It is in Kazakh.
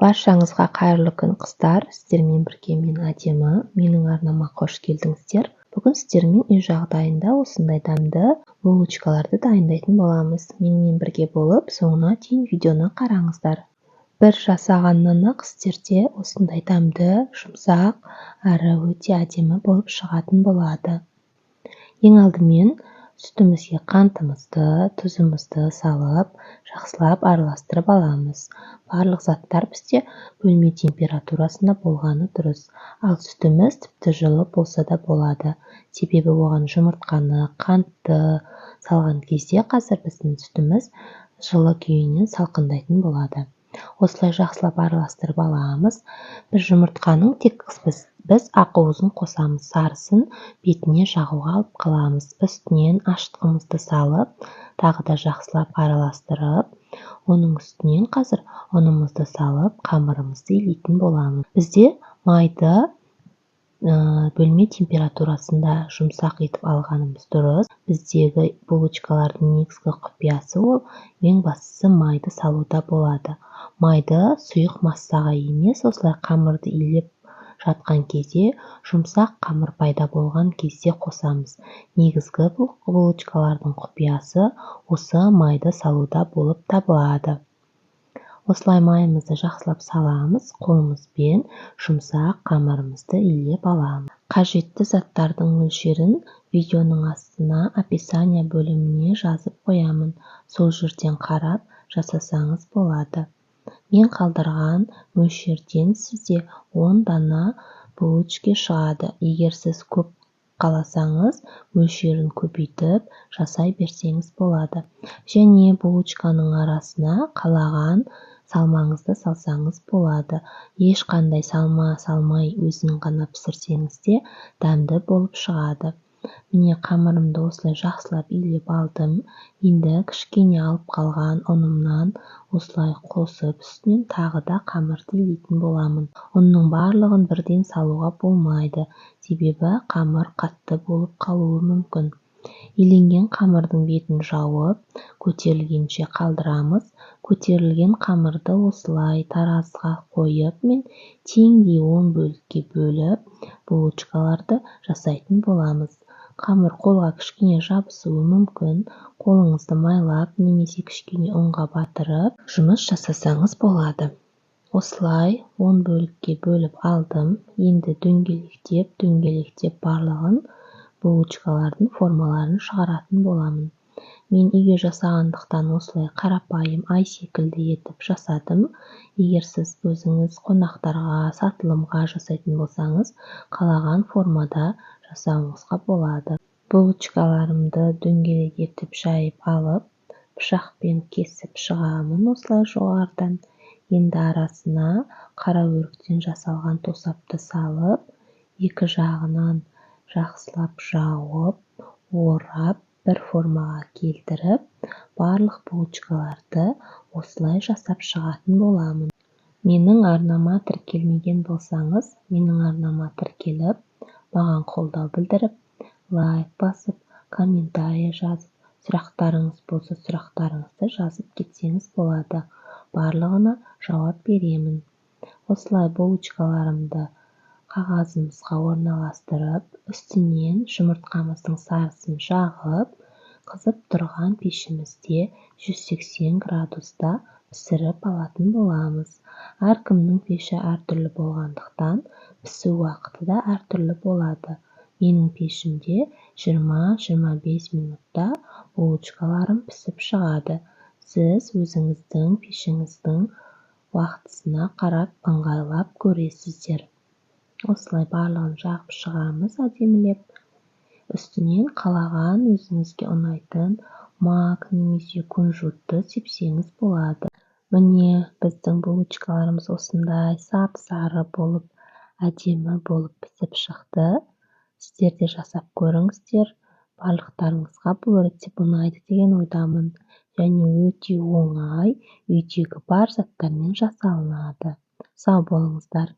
Баршаңызға қайырлы күн, қыздар! Сіздермен бірге мен, Әдемі. Менің арнама қош келдіңіздер. Бүгін сіздермен үй жағдайында осындай дәмді булочкаларды дайындайтын боламыз. Менімен бірге болып, соңына дейін видеоны қараңыздар. Бір жасағаннан-ақ сіздерде осындай дәмді, жұмсақ әрі өте әдемі болып шығатын болады. Ең алдымен сүтімізге қантымызды, тұзымызды салып, жақсылап араластырып аламыз. Барлық заттар бізде бөлме температурасында болғаны дұрыс. Ал сүтіміз тіпті жылы болса да болады. Себебі оған жұмыртқаны, қантты салған кезде қазір біздің сүтіміз жылы күйінен салқындайтын болады. Осылай жақсылап араластырып аламыз. Бір жұмыртқаның тек біз ақуызын қосамыз, сарысын бетіне жағуға алып қаламыз. Үстінен ашытқымызды салып, тағы да жақсылап араластырып, оның үстінен қазір ұнымызды салып, қамырымызды илейтін боламыз. Бізде майды бөлме температурасында жұмсақ етіп алғанымыз дұрыс. Біздегі булочкалардың негізгі құпиясы ол ең бастысы майды салуда болады. Майды сұйық массаға емес, осылай қамырды илеп жатқан кезде, жұмсақ қамыр пайда болған кезде қосамыз. Негізгі бұл булочкалардың құпиясы осы майды салуда болып табылады. Осылай майымызды жақсылап саламыз, қолымызбен жұмсақ қамырымызды илеп аламыз. Қажетті заттардың мөлшерін видеоның астына, описание бөліміне жазып қоямын. Сол жерден қарап жасасаңыз болады. Мен қалдырған мөлшерден сізде 10 дана булочка шығады. Егер сіз көп қаласаңыз, мөлшерін көбейтіп жасай берсеңіз болады. Және булочканың арасына қалаған салмаңызды салсаңыз болады. Ешқандай салма салмай, өзін ғана пісірсеңіз де дәмді болып шығады. Міне, қамырымды осылай жақсылап илеп алдым. Енді кішкене алып қалған ұнымнан осылай қосып, үстінен тағы да қамырды илейтін боламын. Ұнның барлығын бірден салуға болмайды, себебі қамыр қатты болып қалуы мүмкін. Иленген қамырдың бетін жауып, көтерілгенше қалдырамыз. Көтерілген қамырды осылай таразыға қойып, мен теңдей 10 бөлікке бөліп, булочкаларды жасайтын боламыз. Қамыр қолға кішкене жабысуы мүмкін. Қолыңызды майлап немесе кішкене ұнға батырып жұмыс жасасаңыз болады. Осылай 10 бөлікке бөліп алдым. Енді дөңгелектеп, дөңгелектеп барлығын булочкалардың формаларын шығаратын боламын. Мен үйге жасағандықтан осылай қарапайым ай секілді етіп жасадым. Егер сіз өзіңіз қонақтарға, сатылымға жасайтын болсаңыз, қалаған формада жасауыңызға болады. Булочкаларымды дөңгелек етіп жайып алып, пышақпен кесіп шығамын осылай жоғарыдан. Енді арасына қара өріктен жасалған тосапты салып, екі жағынан жақсылап жауып, орап, бір формаға келтіріп, барлық булочкаларды осылай жасап шығатын боламын. Менің арнама тіркелмеген болсаңыз, менің арнама тіркеліп, маған қолдау білдіріп, лайк басып, комментарий жазып, сұрақтарыңыз болса, сұрақтарыңызды жазып кетсеңіз болады. Барлығына жауап беремін. Осылай булочкаларымды қағазымызға орналастырып, үстінен жұмыртқамыздың сарысын жағып, қызып тұрған пешімізде 180 градуста пісіріп алатын боламыз. Әркімнің пеші әртүрлі болғандықтан, пісу уақыты да әртүрлі болады. Менің пешімде 20-25 минутта булочкаларым пісіп шығады. Сіз өзіңіздің пешіңіздің уақытысына қарап ыңғайлап көресіздер. Осылай барлығын жағып шығамыз әдемілеп. Үстінен қалаған өзіңізге ұнайтын мак немесе кунжутты сепсеңіз болады. Міне, біздің булочкаларымыз осындай сап-сары болып, әдемі болып пісіп шықты. Сіздер де жасап көріңіздер. Барлықтарыңызға бұл рецепт ұнайды деген ойдамын. Және өте оңай, үйдегі бар заттармен жасалынады. Сау болыңыздар.